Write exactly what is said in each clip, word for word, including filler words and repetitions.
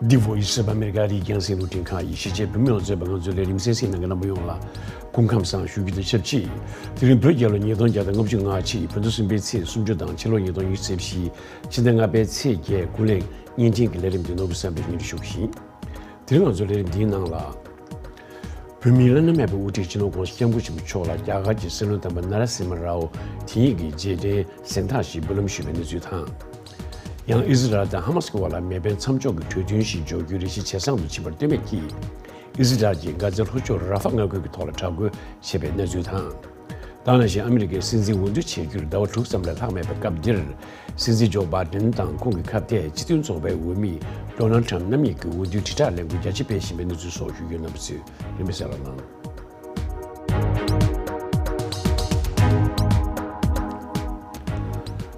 The Voice of America རིགས་རྒྱང་སྲིང་རླུང་འཕྲིན་ཁང་ཡི་གཞིས་བྱེས་བོད་མི་ཡོངས་གཙོས་པའི་ང་ཚོའི་ལས་རིམ་གསན་གཟིགས་གནང་མཁན་རྣམ་པ་ཡོངས་ལ་སྐུ་ཁམས་བཟང་ཞུ་རྒྱུ་དང་ཆབས་ཅིག་དེ་རིང་བོད་རྒྱལ་ལོ་ཉིས་སྟོང་བརྒྱ་དང་ལྔ་བཅུ་ང་གཅིག་བོད་ཟླ་གསུམ་པའི་ཚེས་སུམ་ཅུ་དང་ཕྱི་ལོ་ཉིས་སྟོང་ཉི་ཤུ་རྩ་བཞི་ཕྱི་ཟླ་ལྔ་པའི་ཚེས་བརྒྱད་ཀུན་གླེང་བརྙན་འཕྲིན་གྱི་ལས་རིམ་འདི་ནོར་བུ་བསམ་འཕེལ་སྙན་སྒྲོན་ཞུ་གི་ཡིན། དེ་རིང་ང་ཚོའི་ལས་རིམ་འདིའི་ནང་ལ། བོད་མིའི་བླ་ན་མེད་པའི་དབུ་ཁྲིད་སྤྱི་ནོར་༸གོང་ས་༸སྐྱབས་མགོན་ཆེན་པོ་མཆོག་ལ་རྒྱ་གར་གྱི་སྲིད་བློན་དམ་པ་ན་ར་སིམ་ཧ་རའོ་དེ་ཉིད་ཀྱི་རྗེས་དྲན་གཟེངས་རྟགས་ཤིག་འབུལ་ལམ་ཞུས་པའི་གནས་ཚུལ་དང་། ཡང་ཨི་ཟི་རལ་དང་ཧ་མ་སི་གི་བར་ལ་མེ་འཕེན་མཚམས་འཇོག་གི་གྲོས་མཐུན་ཞིག་འཇོག་རྒྱུའི་རེ་ཞིག་ཇེ་བཟང་དུ་ཕྱིན་པར་ལྟོས་མེད་ཀྱིས། ཨི་ཟི་རལ་གྱིས་གྷ་ཛའི་ལྷོ་ཕྱོགས་ར་ཧྥ་མངའ་ཁུལ་གྱི་ཐོག་ལ་དྲག་རྒོལ་བྱས་པའི་གནས་ཚུལ་དང་། དེ་ནང་བཞིན་ཨ་མི་རི་ཀའི་སྲིད་འཛིན་འོས་བསྡུ་བྱེད་རྒྱུར་ཟླ་བ་དྲུག་ཙམ་ལས་ལྷག་མེད་པའི་སྐབས་འདིར། སྲིད་འཛིན་ཇོ་བྷའི་ཌེན་དང་ཁོང་གི་ཁ་གཏད་སྤྱི་མཐུན་ཚོགས་པའི་འོས་མི་ཌོ་ནལ་ཊམ་རྣམ་གཉིས་ཀྱི་འོས་བསྡུའི་དྲིལ་བསྒྲགས་ལས་འགུལ་རྒྱ་ཆེ་སྤེལ་བཞིན་པའི་གནས་ཚུལ་སོགས་ཞུ་རྒྱུའི་རྣམ་པ་ཚོས་རིམ་པས་གསན་རོགས་གནང་།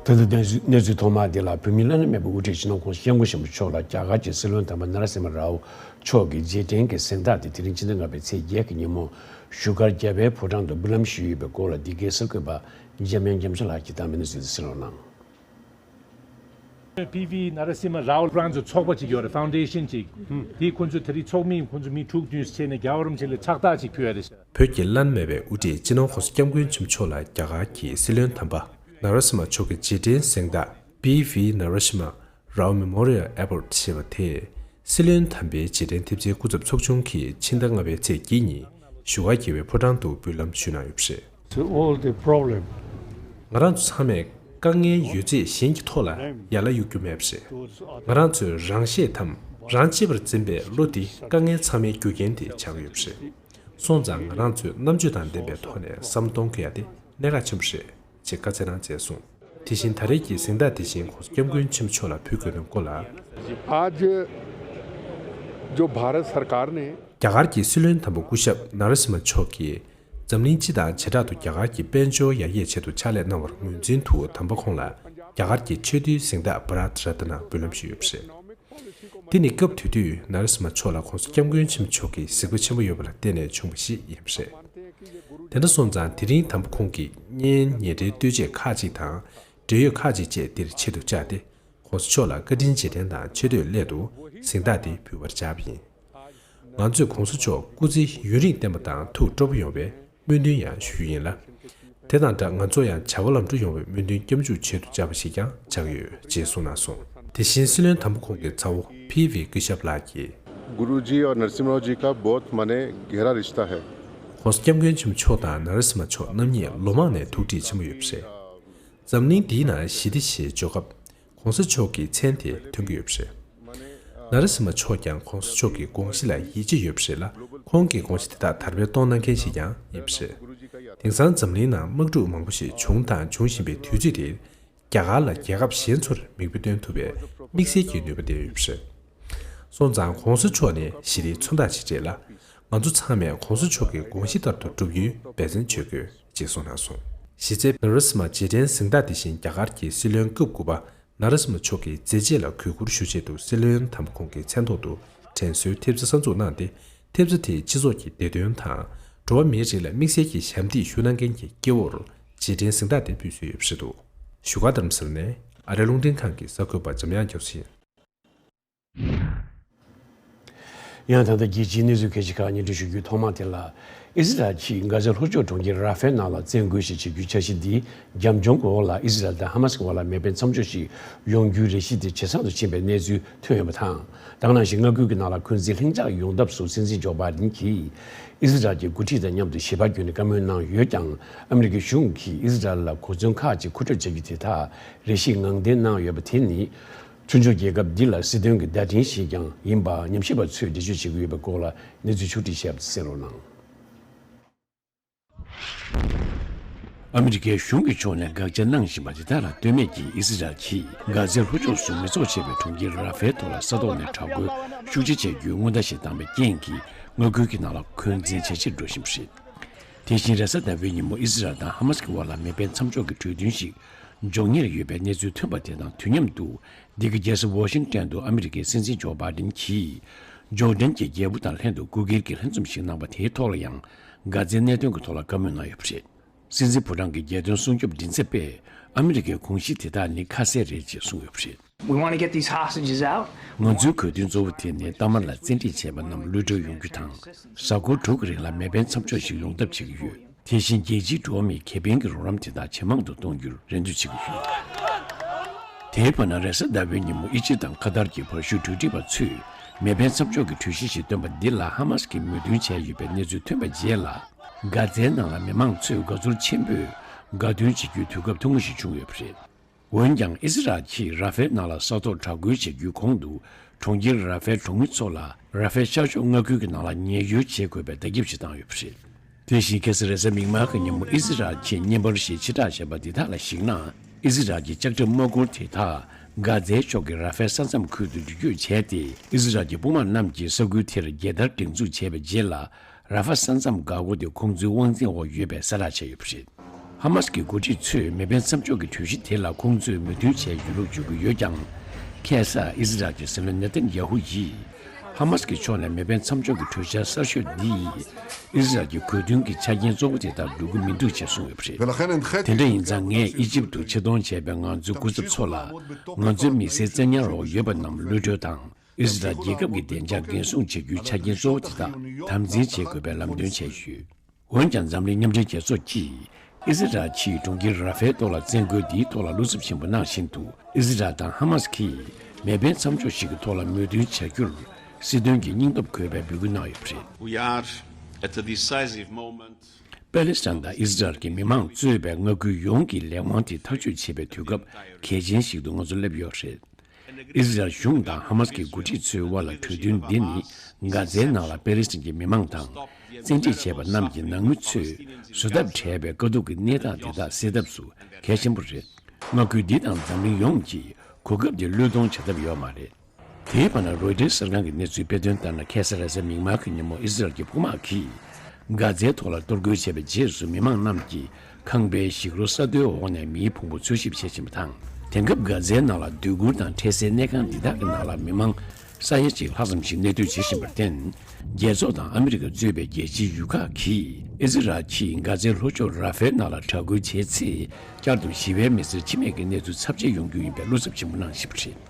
ད་ལྟ་གནས་ཚུལ་གནས་ཚུལ་ཐོག་མ་འདི་ལ། བོད་མིའི་བླ་ན་མེད་པའི་དབུ་ཁྲིད་སྤྱི་ནོར་༸གོང་ས་༸སྐྱབས་མགོན་ཆེན་པོ་མཆོག་ལ་རྒྱ་གར་གྱི་སྲིད་བློན་དམ་པ་ན་ར་སིམ་ཧ་རའོ་མཆོག་གི་རྗེས་དྲན་གྱི་གཟེངས་རྟགས་དེ་དེ་རིང་ཕྱི་ཟླ་ལྔ་པའི་ཚེས་བརྒྱད་ཀྱི་ཉིན་མོ་བཞུགས་སྒར་རྒྱལ་བའི་ཕོ་བྲང་དུ་འབུལ་ལམ་ཞུས་ཡོད་པའི་སྐོར་ལ། འདི་གའི་གསར་འགོད་པ་འཇམ་དབྱངས་རྒྱ་མཚོ་ལགས་ཀྱིས་བཏང་བའི་གནས་ཚུལ་དེ་གསན་རོགས་གནང་། པི་ཝི་ནཱ་ར་སིམ་ཧ་རའོ་ལ་ཁོ་རང་ཚོ་ཚོགས་པ་ཅིག་ཡོད་རེད། ཕའུན་ཌེ་ཤན་ཅིག་དེ་ཁོ་ཚོ་དེ་རིང་ཚོགས་མི་ཁོ་ཚོ་མི་དྲུག་བདུན་བྱས་ནས་རྒྱལ་བ་རིན་པོ་ཆེ་ལ་ཕྱག་རྟགས་ཅིག་ཕུལ་ཡ་རེད་ཤག་བོད་ཀྱི་བླ་ན་མེད་པའི་དབུ་ཁྲིད་སྤྱི་ནོར་༸གོང་ས་༸སྐྱབས་མགོན་ཆེན་པོ་མཆོག་ལ་རྒྱ་གར་གྱི་སྲིད་བློན་དམ་པ་ན་ར་སིམ་ཧ་མཆོག་གི་རྗེས་དྲན་གཟེངས་རྟགས་པི་ཝི་ནཱ་ར་སིམ་ཧ་རའོ་མེ་མོ་རི་ཡལ་ཨེ་ཝར་ཌི་ཞེས་པ་དེ། སྲིད་བློན་དམ་པའི་རྗེས་དྲན་ཐེབས་རྩའི་སྐུ་ཚབ་ཚོགས་ཆུང་གིས་ཕྱི་ཟླ་ལྔ་པའི་ཚེས་བརྒྱད་ཉིན་བཞུགས་སྒར་རྒྱལ་བའི་ཕོ་བྲང་དུ་འབུལ་ལམ་ཞུས་གནང་ཡོད་པ་རེད། To all the problem. ང་རང་ཚོ་ཚང་མས་དཀའ་ངལ་ཡོད་ཚད་གཞན་གྱི་ཐོག་ལ་ཡར་ལ་གཡུག་རྒྱུ་མེད་པ་རེད། ང་རང་ཚོས་རང་ཤེད་དམ་རང་གཅེས་པར་འཛིན་པའི་བློ་འདི་དཀའ་ངལ་ཚང་མའི་རྒྱུ་རྐྱེན་དེ་ཆགས་ཀྱི་ཡོད་པ་རེད། སོང་ཙང་ང་རང་ཚོས་རྣམ་དཔྱོད་དང་ལྡན་པའི་ཐོག་ནས་བསམ་བློ་གཏོང་དགོས་ཡ་དེ་གནད་འགག་ཆེན་པོ་རེད། ཅེས་བཀའ་སྩལ་གནང་མཛད་སོང་། དེ་བཞིན་ད་རེས་ཀྱི་གཟེངས་རྟགས་དེ་བཞིན་༸གོང་ས་༸སྐྱབས་མགོན་ཆེན་པོ་མཆོག་ལ་ཕུལ་དགོས་པའི་སྐོར་ལ། आज जो भारत सरकार ने རྒྱ་གར་གྱི་སྲིད་བློན་དམ་པ་སྐུ་ཞབས་ནཱ་ར་སིམ་ཧ་མཆོག་གིས་འཛམ་གླིང་སྤྱི་དང་བྱེ་བྲག་ཏུ་རྒྱ་གར་གྱི་དཔལ་འབྱོར་ཡར་རྒྱས་ཆེད་དུ་ཕྱག་ལས་གནང་བར་ངོས་འཛིན་དུ། དམ་པ་ཁོང་ལ་རྒྱ་གར་གྱི་ཆེས་མཐོའི་གཟེངས་རྟགས་བྷ་རཏ་རཏ་ན་འབུལ་ལམ་ཞུས་ཡོད་པ་རེད། འདི་ནི་སྐབས་དེ་དུས་ནཱ་ར་སིམ་ཧ་མཆོག་ལ་༸གོང་ས་༸སྐྱབས་མགོན་ཆེན་པོ་མཆོག་གི་གཟིགས་པ་ཆེན་པོ་ཡོད་པ་ལ་བརྟེན་ནས་བྱུང་བ་ཞིག་ཡིན་པ་རེད། དེ་འདྲ་སོང་ཙང་དེ་རིང་དམ་པ་ཁོང་གིས་བརྙན་ཉེ་འབྲེལ་ལྟོས་ཆས་ཁག་ཅིག་དང་འབྲེལ་ཡོད་ཁག་ཅིག་བཅས་འདིར་ཆེད་དུ་བཅར་ཏེ། ༸གོང་ས་མཆོག་ལ་བཀའ་དྲིན་རྗེས་དྲན་དང་ཆེ་བསྟོད་སླད་དུ་གཟེངས་རྟགས་འདི་ཕུལ་བར་བཅར་བ་ཡིན། ང་ཚོས་༸གོང་ས་མཆོག་སྐུ་ཚེ་ཡུན་རིང་བརྟན་པ་དང་ཐུགས་སྤྲོ་པོ་ཡོང་བའི་སྨོན་འདུན་ཡང་ཞུ་རྒྱུ་ཡིན་ལ། དེ་དང་སྦྲགས་ང་ཚོ་ཡང་བྱ་བ་ལམ་འགྲོ་ཡོང་བའི་སྨོན་འདུན་སྐྱབས་འཇུག་ཆེད་དུ་བཅར་བ་ཞིག་ཀྱང་ཆགས་ཡོད་ཅེས་གསུངས་གནང་སོང་། དེ་བཞིན་སྲིད་བློན་དམ་པ་ཁོང་གི་ཚ་བོ་ཕི་བི་སྐུ་ཞབས་ལགས་ཀྱིས། गुरुजी और नरसिम्हा राव जी का बहुत माने गहरा रिश्ता है। ༸གོང་ས་༸སྐྱབས་མགོན་ཆེན་པོ་མཆོག་དང་ནཱ་ར་སི་མ་མཆོག་རྣམ་གཉིས་ལོ་མང་ནས་ཐུགས་འདྲིས་ཆེན་པོ་ཡོད་པ་རེད། འཛམ་གླིང་འདིའི་ནང་ཞི་བདེ་ཞེས་བརྗོད་སྐབས། ༸གོང་ས་མཆོག་གི་མཚན་དེ་ཐོན་གྱི་ཡོད་པ་རེད། ནཱ་ར་སི་མ་མཆོག་ཀྱང་༸གོང་ས་མཆོག་གི་དགོངས་གཞི་ལ་ཡིད་ཆེས་ཡོད་པ་རེད་ལ། ཁོང་གི་དགོངས་གཞི་དེ་དག་དར་སྤེལ་གཏོང་གནང་མཁན་ཞིག་ཀྱང་ཡིན་པ་རེད། དེང་སང་འཛམ་གླིང་ནང་དམག་འཁྲུག་མང་པོ་ཞིག་བྱུང་དང་འབྱུང་བཞིན་པའི་དུས་ཚོད་འདིར། རྒྱ་གར་ལ་རྒྱལ་ཁབ་གཞན་ཚོར་མིག་དཔེ་སྟོན་ཐུབ་པའི་དམིགས་བསལ་གྱི་ནུས་པ་ལྡན་ཡོད་པ་རེད། སོང་ཙང་༸གོང་ས་མཆོག་ནི་ཞི་བདེའི་མཚོན་རྟགས་ཅིག་རེད་ལ། ང་ཚོ་ཚང་མས་༸གོང་ས་མཆོག་གི་དགོངས་གཞི་ལྟར་དུ་བསྒྲུབ་རྒྱུའི་འབད་བརྩོན་བྱེད་དགོས་ཅེས་གསུངས་གནང་སོང་། གཞི་རྩའི་ནཱ་ར་སི་མ་རྗེས་དྲན་གཟེངས་རྟགས་དེ་བཞིན་རྒྱ་གར་གྱི་སྲིད་བློན་སྐབས་དགུ་པ་ནཱ་ར་སི་མ་མཆོག་གི་མཛད་རྗེས་ལ་གུས་བཀུར་ཞུ་ཆེད་དུ་སྲིད་བློན་དམ་པ་ཁོང་གི་མཚན་ཐོག་ཏུ་དྲན་གསོའི་ཐེབས་རྩ་གསར་འཛུགས་གནང་སྟེ། ཐེབས་རྩ་དེས་སྤྱི་ཚོགས་ཀྱི་བདེ་དོན་དང་། འགྲོ་བ་མིའི་རིགས་ལ་དམིགས་བསལ་གྱི་ཞབས་འདེགས་ཞུ་གནང་མཁན་གྱི་སྐྱེ་བོར་རྗེས་དྲན་གཟེངས་རྟགས་དེ་ཕུལ་སྲོལ་ཡོད་པ་རེད་འདུག་བཞུགས་སྒར་རྡ་རམ་ས་ལ་ནས་ཨ་རིའི་རླུང་འཕྲིན་ཁང་གི་གསར་འགོད་པ་འཇམ་དབྱངས་རྒྱ་མཚོ་ཡིན། ཡང་ད་ལྟ་རྒྱལ་སྤྱིའི་གནས་ཚུལ་ཁག་ཅིག་ཁག་སྙན་སྒྲོན་ཞུ་རྒྱུའི་ཐོག་མ་དེ་ལ། ཨི་ཟི་རལ་གྱིས་གྷ་ཛའི་ལྷོ་ཕྱོགས་གྲོང་ཁྱེར་ར་ཧྥེལ་ནང་ལ་བཙན་རྒོལ་ཞིག་བྱེད་རྒྱུའི་འཆར་གཞི་འདིའི་རྒྱབ་ལྗོངས་ཀྱི་འོག་ལ། ཨི་ཟི་རལ་དང་ཧ་མ་སི་གི་བར་ལ་མེ་འཕེན་མཚམས་འཇོག་ཞིག་ཡོང་རྒྱུའི་རེ་ཞིག་དེ་ཇེ་བཟང་དུ་ཕྱིན་པའི་གནས་ཚུལ་ཐོན་ཡོད་པ་དང་། དེ་ག་ནང་བཞིན་མངའ་ཁུལ་གྱི་ནང་ལ་འཁོན་འཛིན་ལྷིང་འཇགས་ཡོང་ཐབས་སུ་སྲིད་འཛིན་ཇོ་བྷའི་ཌེན་གྱིས་ཨི་ཟི་རལ་གྱི་འགོ་ཁྲིད་དང་མཉམ་དུ་ཞལ་པར་བརྒྱུད་ནས་བཀའ་མོལ་གནང་ཡོད་ཀྱང་། ཨ་མི་རི་ཀའི་གཞུང་གིས་ཨི་ཟི་རལ་ལ་གོ་མཚོན་ཁག་ཅིག་མཁོ་སྤྲོད་བྱ་རྒྱུ་དེ་དག་རེ་ཞིག་ངང་འདེད་གནང་ཡོད་པ་དེ་ནི། མཐུན་ཕྱོགས་རྒྱལ་ཁབ་འདི་ལ་སྲིད་དོན་གྱི་བརྡ་འཕྲིན་ཞིག་ཀྱང་ཡིན་པ་ཉམས་ཞིབ་པ་ཚོས་འགྲེལ་བརྗོད་བྱེད་ཀྱི་ཡོད་པའི་སྐོར་ལ་གནས་ཚུལ་ཕྱོགས་བསྒྲིགས་བྱས་པ་གསན་རོགས་གནང་། ཨ་མི་རི་ཀའི་གཞུང་གི་ཕྱོགས་ནས་དགག་བྱ་གནང་བཞིན་པ་དེ་དག་ལ་ལྟོས་མེད་ཀྱིས། ཨི་སི་རལ་གྱིས་གྷ་ཛའི་ལྷོ་ཕྱོགས་སུ་མི་ཚོགས་ཆེ་བའི་གྲོང་ཁྱེར་ར་ཧྥེལ་ཐོག་ལ་ས་ཐོག་ནས་དྲག་རྒོལ་ཤུགས་ཆེ་བྱ་རྒྱུའི་སྔོན་བརྡ་ཞིག་བཏང་བའི་རྐྱེན་གྱིས། མངའ་ཁུལ་གྱི་ནང་ལ་འཁོན་འཛིན་ཇེ་ཆེར་འགྲོ་བཞིན་པ་རེད། དེ་བཞིན་རེས་གཟའ་ཟླ་བའི་ཉིན་མོ་ཨི་སི་རལ་དང་ཧ་མ་སི་ཀྱི་བར་ལ་མེ་འཕེན་མཚམས་འཇོག་གི་གྲོས་མཐུན་ཞིག་འཇོག་ཉེར་ཡོད་པའི་གནས་ཚུལ་ཐོན་པ་དེ་དང་དུས་མཉམ་དུ། འདི་གའི་རྒྱལ་ས་ཝ་ཤིང་ཏོན་དུ་ཨ་མི་རི་ཀའི་སྲིད་འཛིན་ཇོ་བྷའི་ཌེན་གྱིས། ཇོར་ཌན་གྱི་རྒྱལ་པོ་དང་ལྷན་དུ་སྐུ་སྒེར་གྱི་ལྷན་འཛོམས་ཤིག་གནང་བ་དེའི་ཐོག་ལ་ཡང་། གྷ་ཛའི་གནད་དོན་གྱི་ཐོག་ལ་བཀའ་མོལ་གནང་ཡོད་པ་རེད། སྲིད་འཛིན་ཕོ་བྲང་གི་རྒྱལ་དོན་སྲུང་སྐྱོབ་མགྲིན་ཚབ་པས། ཨ་མི་རི་ཀའི་དགོངས་གཞི་དེ་དག་ནི་ཁ་གསལ་རེད་ཅེས་གསུངས་ཡོད་པ་རེད། We want to get these hostages out. ང་ཚོའི་དགོས་འདུན་གཙོ་བོ་དེ་ནི་གཏའ་མ་ལ་བཙན་ཁྲིད་བྱས་པ་རྣམས་གློད་གྲོལ་ཡོང་རྒྱུ་དང་། གཟའ་འཁོར་དྲུག་གི་རིང་ལ་མེ་འཕེན་མཚམས་འཇོག་ཞིག་ཡོང་ཐབས་བྱེད་ཀྱི་ཡོད། དེ་བཞིན་རྒྱལ་སྤྱིའི་འགྲོ་བ་མིའི་ཁེ་ཕན་གྱི་རོགས་རམ་དེ་དག་ཇེ་མང་དུ་གཏོང་རྒྱུར་རེ་འདུན་བྱེད་ཀྱི་ཡོད། དེའི་བར་ན་རེས་གཟའ་ཟླ་བའི་ཉིན་མོ་ཨི་ཇིབ་དང་ཁ་ཐར་གྱི་བར་ཞུགས་གྲོས་སྒྲིག་པ་ཚོས་མེ་འཕེན་མཚམས་འཇོག་གི་གྲོས་གཞི་ཞིག་བཏོན་པ་འདི་ལ་ཧ་མ་སི་གིས་མོས་མཐུན་བྱས་ཡོད་པའི་གནས་ཚུལ་ཐོན་པའི་རྗེས་ལ། གྷ་ཛའི་ནང་ལ་མི་མང་ཚོས་དགའ་ཚོར་ཆེན་པོས་དགའ་སྟོན་བྱེད་རྒྱུའི་དུས་སྐབས་ཐུང་ངུ་ཞིག་བྱུང་ཡོད་པ་རེད། འོན་ཀྱང་ཨི་ཟི་རལ་གྱིས་ར་ཧྥེལ་ནང་ལ་ས་ཐོག་དྲག་རྒོལ་བྱེད་རྒྱུའི་གོང་དུ། གྲོང་ཁྱེར་ར་ཧྥེལ་གྲོང་མི་ཚོ་ལ་ར་ཧྥེལ་ཤར་ཕྱོགས་མངའ་ཁུལ་གྱི་ནང་ལ་ཉེན་གཡོལ་བྱེད་དགོས་པའི་བརྡ་ཁྱབ་ཞིག་བཏང་ཡོད་པ་རེད། དེ་བཞིན་ཁ་སང་རེས་གཟའ་མིག་དམར་གྱི་ཉིན་མོ་ཨི་ཟི་རལ་གྱིས་བརྙན་པར་ཞིག་ཕྱིར་བསྒྲགས་བྱས་པ་འདི་དག་ལ་གཞིགས་ན། ཨི་ཟི་རལ་གྱི་ལྕགས་ཁྲབ་དམག་འཁོར་དེ་དག་གྷ་ཛའི་ཕྱོགས་ཀྱི་ར་ཧྥེལ་ས་མཚམས་ཁུལ་དུ་འགྲུལ་སྐྱོད་བྱས་ཏེ། ཨི་ཟི་རལ་གྱི་དཔུང་དམག་རྣམས་ཀྱིས་ས་ཁུལ་དེར་རྒྱལ་དར་སྒྲེང་འཛུགས་བྱས་པའི་རྗེས་ལ། ར་ཧྥེལ་ས་མཚམས་འགག་སྒོ་དེ་ཁོང་ཚོའི་དབང་འཛིན་འོག་ཡོད་པའི་གསལ་བསྒྲགས་བྱས་ཡོད་པ་རེད། ཧ་མ་སི་གི་འགོ་ཁྲིད་ཚོས་མེ་འཕེན་མཚམས་འཇོག་གི་གྲོས་གཞི་དེ་ལ་ཁོང་ཚོས་མོས་མཐུན་བྱས་ཡོད་ལུགས་བརྗོད་ཀྱི་ཡོད་ཀྱང་། ཁ་སང་ཨི་ཟི་རལ་གྱི་སྲིད་བློན་ནེ་ཐན་ཡ་ཧུ་ཡིས། ཧ་མ་སི་གི་ཕྱོགས་ནས་མེ་འཕེན་མཚམས་འཇོག་གི་གྲོས་འཆར་གསར་ཤོས་འདི་ཡིས། ཨི་ཟི་རལ་གྱི་དགོས་འདུན་གྱི་ཆ་རྐྱེན་གཙོ་བོ་དེ་དག་འགྲུབ་ཀྱི་མི་འདུག་ཅེས་གསུངས་ཡོད་པ་རེད། དེ་འདྲ་ཡིན་ཙང་ངས་ཨི་ཇིབ་ཏུ་ཆེད་གཏོང་བྱས་པའི་ང་ཚོའི་སྐུ་ཚབ་ཚོ་ལ། ང་ཚོའི་མི་སེར་བཙན་ཉར་འོག་ཡོད་པ་རྣམས་གློད་གྲོལ་དང་། ཨི་ཟི་རལ་རྒྱལ་ཁབ་ཀྱི་བདེ་འཇགས་འགན་སྲུང་བྱེད་རྒྱུའི་ཆ་རྐྱེན་གཙོ་བོ་དེ་དག་དམ་འཛིན་བྱེད་དགོས་པའི་ལམ་སྟོན་བྱས་ཡོད། འོན་ཀྱང་འཛམ་གླིང་མཉམ་འབྲེལ་རྒྱལ་ཚོགས་ཀྱིས་ཨི་ཟི་རལ་གྱིས་གྲོང་ཁྱེར་ར་ཧྥེལ་ཐོག་ལ་བཙན་རྒོལ་འདིའི་ཐོག་ལ་བློ་འཚབ་ཆེན་པོ་གནང་བཞིན་དུ། ཨི་ཟི་རལ་དང་ཧ་མ་སི་གིས་མེ་འཕེན་མཚམས་འཇོག་ཞིག་གི་ཐོག་ལ་མོས་མཐུན་བྱ་རྒྱུར་སྲིད་དོན་གྱི་སྙིང་སྟོབས་དགོས་པའི་འབོད་སྐུལ་གནང་ཡོད་པ་རེད། We are at a decisive moment. པེ་ལེ་སི་ཐན་དང་ཨི་ཟི་རལ་གྱི་མི་མང་གཙོས་པའི་མངའ་ཁུལ་ཡོངས་ཀྱི་ལས་དབང་དེ་ཐག་གཅོད་བྱེད་པའི་དུས་སྐབས་གལ་ཆེན་ཞིག་ཏུ་ང་ཚོ་སླེབས་ཡོད་རེད། ཨི་ཟི་རལ་གཞུང་དང་ཧ་མ་སི་གི་འགོ་ཁྲིད་ཚོའི་དབར་ལ་གྲོས་མཐུན་འདི་ནི་གྷ་ཛའི་ནང་ལ་པེ་ལེ་སི་ཐན་གྱི་མི་མང་དང་། བཙན་ཁྲིད་བྱས་པ་རྣམས་ཀྱི་ནང་མི་ཚོས་བཟོད་ཐབས་བྲལ་བའི་དཀའ་སྡུག་གི་གནས་སྟངས་དེ་དག་སེལ་ཐབས་སུ་གལ་ཆེན་པོ་རེད། མངའ་ཁུལ་འདི་དང་འཛམ་གླིང་ཡོངས་ཀྱིས་གོ་སྐབས་འདི་བློས་གཏོང་བྱ་ཐབས་ཡོད་མ་རེད། དེའི་བར་ན་རོའི་ཊར་གསར་ཁང་གི་གནས་ཚུལ་སྤེལ་དོན་ལྟར་ན། ཁ་སང་རེས་གཟའ་མིག་དམར་གྱི་ཉིན་མོ་ཨི་ཟི་རལ་གྱི་དཔུང་དམག་གིས་གྷ་ཛའི་ཐོག་ལ་གཏོར་རྒོལ་བྱས་པའི་རྗེས་སུ་མི་མང་རྣམས་ཀྱིས་ཁང་པའི་ཞིག་རོ་ས་རྡོའི་འོག་ནས་མིའི་ཕུང་པོ་འཚོལ་ཞིབ་བྱེད་བཞིན་པ་དང་། དེང་སྐབས་གྷ་ཛའི་ནང་ལ་སྡོད་གུར་དང་འཕྲལ་སེལ་གནས་ཁང་འདི་དག་གི་ནང་ལ་མི་མང་ས་ཡ་གཅིག་ལྷག་ཙམ་ཞིག་གནས་སྡོད་བྱེད་བཞིན་པར་བརྟེན། རྒྱལ་ཚོགས་དང་ཨ་མི་རི་ཀ་གཙོས་པའི་རྒྱལ་སྤྱིའི་ཡུལ་ཁག་གིས་ཨི་ཟི་རལ་གྱིས་གྷ་ཛའི་ལྷོ་ཕྱོགས་ར་ཧྥེལ་ནང་ལ་དྲག་རྒོལ་བྱས་ཚེ། བསྐྱར་དུ་ཞི་བའི་མི་སེར་འཆི་རྨས་ཀྱི་གནས་ཚུལ་ཚབས་ཆེ་ཡོང་རྒྱུ་ཡིན་པའི་བློ་འཚབ་ཆེན་པོ་གནང་བཞིན་པ་རེད།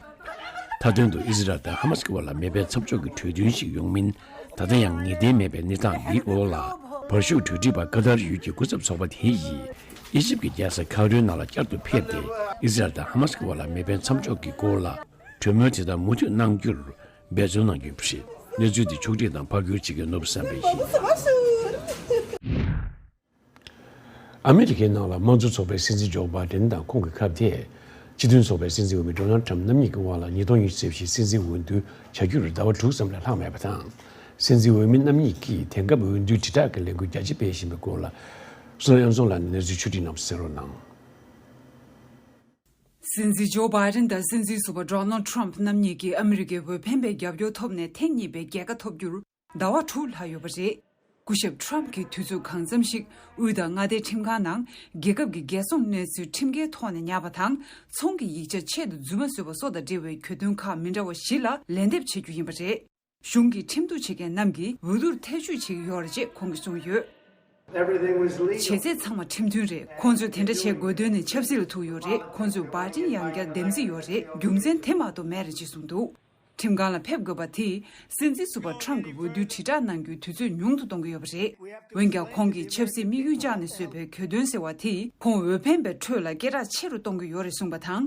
མཐའ་དོན་དུ་ཨི་ཟི་རལ་དང་ཧ་མ་སི་གི་བར་ལ་མེ་འཕེན་མཚམས་འཇོག་གི་གྲོས་མཐུན་ཞིག་ཡོང་མིན་ད་ལྟ་ཡང་ངེས་གཏན་མེད་པའི་གནས་སྟངས་འདིའི་འོག་ལ། བར་ཞུགས་གྲོས་སྒྲིག་པ་ཀ་ཏར་ཡུལ་གྱི་སྐུ་ཚབ་ཚོགས་པ་དེ་ཡིས་ཨི་ཇིབ་ཀྱི་རྒྱལ་ས་ཁའོ་རོའི་ནང་ལ་བསྐྱར་དུ་ཕེབས་ཏེ། ཨི་ཟི་རལ་དང་ཧ་མ་སི་གི་བར་ལ་མེ་འཕེན་མཚམས་འཇོག་གི་སྐོར་ལ་གྲོས་མོལ་དེ་དག་མུ་མཐུད་གནང་རྒྱུར་འབད་བརྩོན་གནང་རྒྱུ་ཡིན་པ་རེད། གནས་ཚུལ་འདི་ཕྱོགས་སྒྲིག་དང་ཕབ་སྒྱུར་བྱེད་མཁན་ནོར་བུ་བསམ་འཕེལ་ཡིན། ཨ་མི་རི་ཀའི་ནང་ལ་དམངས་གཙོ་ཚོགས་པའི་སྲིད་འཛིན་ཇོ་བྷའི་ཌེན་དང་ཁོང་གི་ཁ་གཏད། སྤྱི་མཐུན་ཚོགས་པའི་སྲིད་འཛིན་འོས་མི་ཌོ་ནལ་ཌི་ཊརམ་རྣམ་གཉིས་ཀྱི་དབར་ལ་ཉིས་སྟོང་ཉི་ཤུ་རྩ་བཞིའི་སྲིད་འཛིན་འོས་བསྡུ་བྱ་རྒྱུར་ཟླ་བ་དྲུག་ཙམ་ལས་ལྷག་མེད་པ་དང་། སྲིད་འཛིན་འོས་མི་རྣམ་གཉིས་ཀྱིས་དེང་སྐབས་འོས་བསྡུའི་དྲིལ་བསྒྲགས་ཀྱི་ལས་འགུལ་རྒྱ་ཆེ་སྤེལ་བཞིན་པའི་སྐོར་ལ། བསོད་ནམས་གཡུ་མཚོ་ལགས་ནས་གནས་ཚུལ་ཕྱོགས་སྒྲིག་གནང་བ་གསན་རོགས་གནང་། སྲིད་འཛིན་ཇོ་བྷའི་ཌེན་དང་སྲིད་འཛིན་ཟུར་པ་ཌོ་ནལ་ཌི་ཊརམ་རྣམ་གཉིས་ཀྱིས་ཨ་མི་རི་ཀའི་འོས་འཕེན་པའི་རྒྱབ་སྐྱོར་ཐོབ་ནས་ཐེངས་གཉིས་པའི་རྒྱལ་ཁ་ཐོབ་རྒྱུར་ཟླ་བ་དྲུག་ལྷག་ཡོད་པ་རེད། སྐུ་ཞབས་ཊརམ་གྱིས་དུས་ཚོད་གང་འཚམ་ཞིག་དབུས་དང་མངའ་སྡེའི་ཁྲིམས་ཁང་ནང་རྒྱལ་ཁབ་ཀྱི་རྒྱལ་སྲུང་གནས་ཚུལ་ཁྲིམས་འགལ་ཐོག་ནས་ཉར་བ་དང་། ཚོང་གི་ཡིག་ཆ་ཆེད་དུ་རྫུན་མ་བཟོས་པ་སོགས་དང་འབྲེལ་བའི་གྱོད་དོན་ཁག་མི་འདྲ་བ་བཞི་ལ་ལན་འདེབས་བྱེད་རྒྱུ་ཡིན་པ་རེད། གཞུང་གིས་ཁྲིམས་གཏུག་བྱེད་མཁན་རྣམས་ཀྱིས་འོས་བསྡུར་ཐེ་བྱུས་བྱེད་ཀྱི་ཡོད་རེད་ཅེས་ཁོང་གིས་གསུངས་ཡོད། བྱས་ཚད་ཚང་མ་ཁྲིམས་མཐུན་རེད། ཁོང་ཚོས་དེ་འདྲ་བྱེད་དགོས་དོན་ནི་ཆབ་སྲིད་ལ་ཐུག་ཡོད་རེད། ཁོང་ཚོས་བྷའི་ཌེན་ཡང་བསྐྱར་འདེམས་རྩིས་ཡོད་རེད། རྒྱུ་མཚན་དེ་མ་གཏོགས་མེད་རེད་ཅེས་གསུངས་འདུག་ཁྲིམས་ཁང་ལ་ཕེབས་དགོས་པ་དེས་སྲིད་འཛིན་ཟུར་པ་ཊརམ་གྱི་འོས་བསྡུའི་དྲིལ་བསྒྲགས་གནང་རྒྱུའི་དུས་ཚོད་ཉུང་དུ་གཏོང་གི་ཡོད་པ་རེད། འོན་ཀྱང་ཁོང་གིས་ཆབ་སྲིད་དམིགས་ཡུལ་བཅངས་ནས་བཟོས་པའི་གྱོད་དོན་ཟེར་བ་དེས་ཁོང་འོས་འཕེན་པའི་ཁྲོད་ལ་སྐད་གྲགས་ཆེ་རུ་གཏོང་གི་ཡོད་རེད་གསུངས་པ་དང་།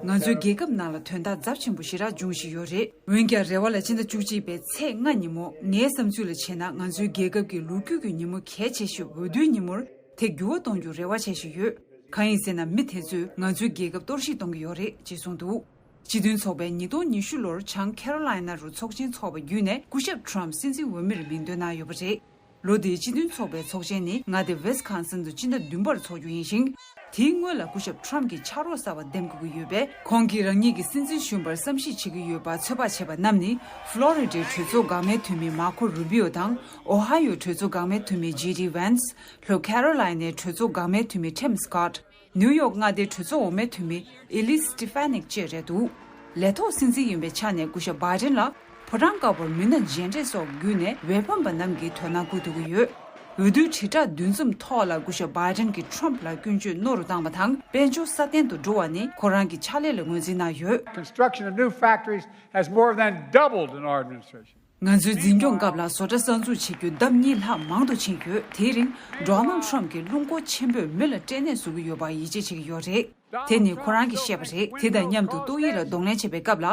ང་ཚོའི་རྒྱལ་ཁབ་ནང་ལ་དོན་དག་ཚབས་ཆེན་པོ་ཞེ་དྲག་འབྱུང་བཞིན་ཡོད་རེད། འོན་ཀྱང་རེ་བ་ལ་ཕྱི་ཟླ་བཅུ་གཅིག་པའི་ཚེས་ལྔ་ཉིན་མོ། ངའི་བསམ་ཚུལ་ལ་བྱས་ན་ང་ཚོའི་རྒྱལ་ཁབ་ཀྱི་ལོ་རྒྱུས་ཀྱི་ཉིན་མོ་གལ་ཆེ་ཤོས་འོས་བསྡུའི་ཉིན་མོར་དེ་འགྱུར་བ་གཏོང་རྒྱུར་རེ་བ་བྱེད་བཞིན་ཡོད། གང་ཡིན་ཟེར་ན་མི་དེ་ཚོས་ང་ཚོའི་རྒྱལ་ཁབ་གཏོར་བཤིག་གཏོང་གི་ཡོད་རེད་ཅེས་གསུངས་འདུག་སྤྱི་མཐུན་ཚོགས་པས་ཉིས་སྟོང་ཉི་ཤུ་ལོར་བྱང་ཁེ་རོ་ལའི་ན་རུ་ཚོགས་ཆེན་འཚོགས་པ་བརྒྱུད་ནས་སྐུ་ཞབས་ཊརམ་སྲིད་འཛིན་འོས་མིར་མིང་འདོན་གནང་ཡོད་པ་རེད། ལོ་འདིའི་སྤྱི་མཐུན་ཚོགས་པའི་ཚོགས་ཆེན་ནི་མངའ་སྡེ་ཝེ་སི་ཁོན་སིན་དུ་སྤྱི་ཟླ་བདུན་པར་འཚོགས་རྒྱུ་ཡིན་ཞིང་། དེའི་སྔོན་ལ་སྐུ་ཞབས་ཊརམ་གྱིས་ཕྱག་རོགས་གསར་པ་འདེམས་དགོས་ཀྱི་ཡོད་པས། ཁོང་གིས་རང་ཉིད་ཀྱི་སྲིད་འཛིན་གཞོན་པར་བསམ་གཞིག་བྱེད་ཀྱི་ཡོད་པ་ཚོད་དཔག་བྱས་པ་རྣམས་ནི། ཧྥ་ལོ་རི་ཌའི་གྲོས་ཚོགས་འགག་མེད་འཐུས་མི་མར་ཁོ་རུ་བྷི་ཨོ་དང་། ཨོ་ཧའི་ཡོའི་གྲོས་ཚོགས་འགག་མེད་འཐུས་མི་ཇེ་ཌི་ཝན་སི། ལྷོ་ཁེ་རོ་ལའི་ནའི་གྲོས་ཚོགས་འགག་མེད་འཐུས་མི་ཊིམ་སི་ཀོཊ། ནིའུ་ཡོག་མངའ་སྡེའི་གྲོས་ཚོགས་འོག་མའི་འཐུས་མི་ཨེ་ལིས་སི་ཊི་ཕ་ནིག་བཅས་རེད་འདུག་ལས་ཐོག་སྲིད་འཛིན་ཡིན་པའི་ཆ་ནས་སྐུ་ཞབས་བྷའི་ཌེན་ལ་ཕོ་བྲང་དཀར་པོར་མི་སྣ་མཇལ་འཕྲད་སོགས་བརྒྱུད་ནས་འོས་འཕེན་པ་རྣམས་ཀྱིས་དོ་སྣང་བསྐུལ་ཐུབ་ཀྱི་ཡོད། འོས་བསྡུའི་དྲིལ་བསྒྲགས་འདུ་འཛོམས་ཐོག་ལ་སྐུ་ཞབས་བྷའི་ཏན་གྱིས་ཁྲོམ་ཕུ་ལ་སྐྱོན་བརྗོད་རྣོ་རུ་བཏང་བ་དང་། དཔལ་འབྱོར་སྲ་བརྟན་དུ་འགྲོ་བ་ནི་ཁོ་རང་གི་ཕྱག་ལས་ལ་ངོས་འཛིན་གནང་ཡོད། Construction of new factories has more than doubled in our administration. ང་ཚོའི་འཛིན་སྐྱོང་སྐབས་ལ་བཟོ་གྲྭ་གསར་འཛུགས་བྱེད་རྒྱུ་ལྡབ་གཉིས་ལྷག་མང་དུ་ཕྱིན་ཡོད། དེའི་རིང་ཌོ་ནལ་ཁྲམ་གྱིས་རླུང་འཁོར་ཆེན་པོས་མི་ལ་སྐྲན་ནད་བཟོ་གི་ཡོད་པར་ཡིད་ཆེས་བྱེད་ཀྱི་ཡོད་རེད། དེ་ནི་ཁོ་རང་གིས་བཤད་པ་རེད། དེ་དང་མཉམ་དུ་ཏོག་དབྱིབས་ལ་གདོང་ལེན་བྱེད་པའི་སྐབས་ལ་